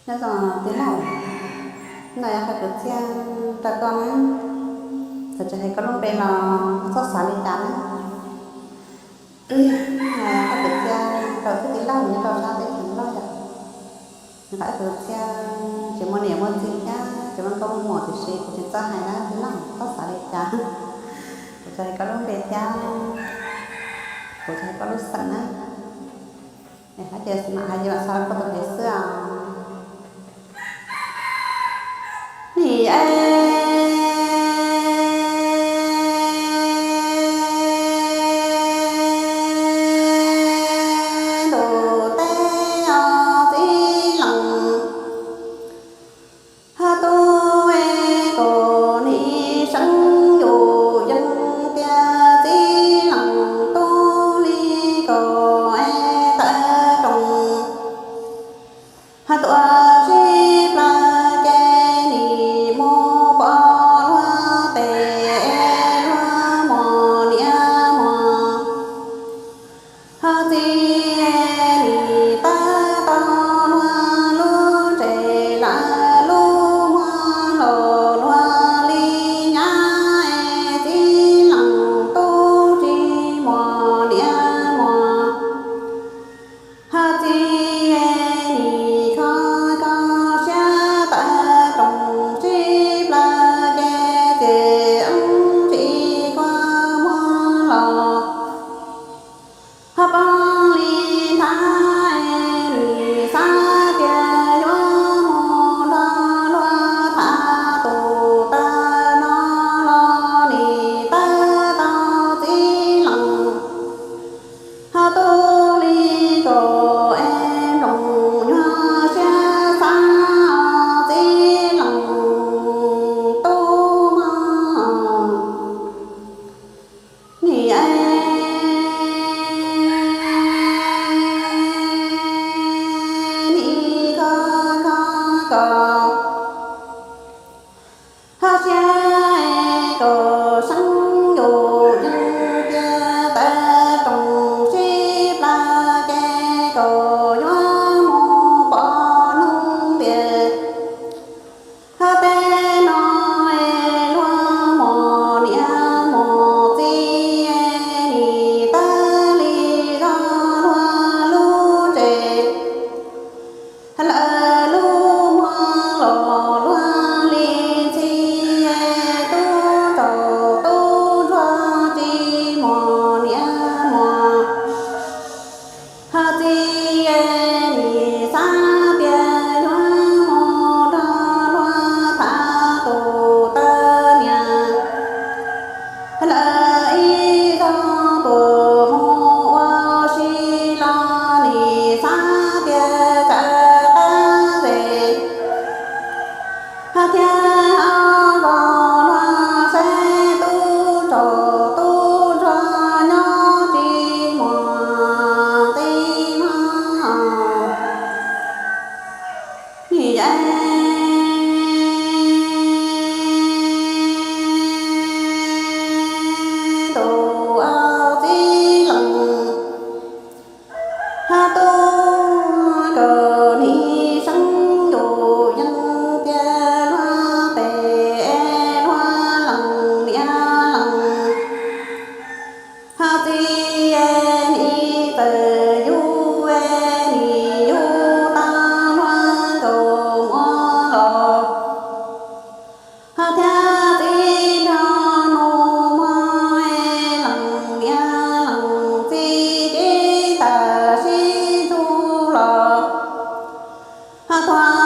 Nyob zoo tij laug, no yog qhov kwv txhiaj rau koj na. Txawm tsis hais koj lub npe los koj txhob xav li cas na. Qhov kwv txhiaj rau tij laug nyob rau sab teb chaws Nplog yom. Qhov kwv txhiaj tsis muaj niam muaj txiv thiab tsis muaj nkauj muaj muam tiam sis kuv tsis txawj hais na tij laug, txhob xav li cas. Kuv tsis hais koj lub npe thiab kuv tsis hais koj lub xeem na. Hais ces mam hais ces mam xav rau koj tus fev xwb os. Nim es ntuj teb os txij leej, hos tub es kaum nim seeb yus yeej tias txij leej tub li kaum es tawv roos. Hos tuaj sib plawg ces nim mus pom luag tes luag muag niam muag. Hos txiv nim tab tom luag lub tsev lawm lub muag los luag li nyab es txij leej tub tsis muag niam muag. Hos txiv nim kho kho siab tawv roos sib plawg ces ces tsis kua muag los. Hos poob li nthav es nim xav tias yuav mus nrog luag tham tus taw no los nim tab tom txij leej. Hos tub li kaum es nploos nyuag siab xav txij leej tub mog. Nim es nim kho kho kaum hos siab es kaum seeb yus yeej tias tawv roos sib plawg ces kaum yuav mus pom neeg tias hos tej no es luag muag niam muag txiv es nim tawv li zog luag lub tsev lawm lub muag los luag li ntxhi es tub tsaus tub ntsuag tsis muag niam muag. Hos txiv es nim xav tias yuav mus nrog luag tham tus taw niam lawm ib zaug tus mus ua si los nim xav tias txawm qab zes hos thiab ob zaug luag saib tub tsaus tub ntsuag nyob tsis muag nqi mog. Nim es ntuj txij leej hos tub kaum nim seeb yus yeej tias luag tes luag leej niam leej. Hos txiv es nim txawm yug es nim yug tau luag kaum muag los hos thiab txiv nrog nus muag es leej niam leej txiv tsis tawm sib ntxub los hos thuam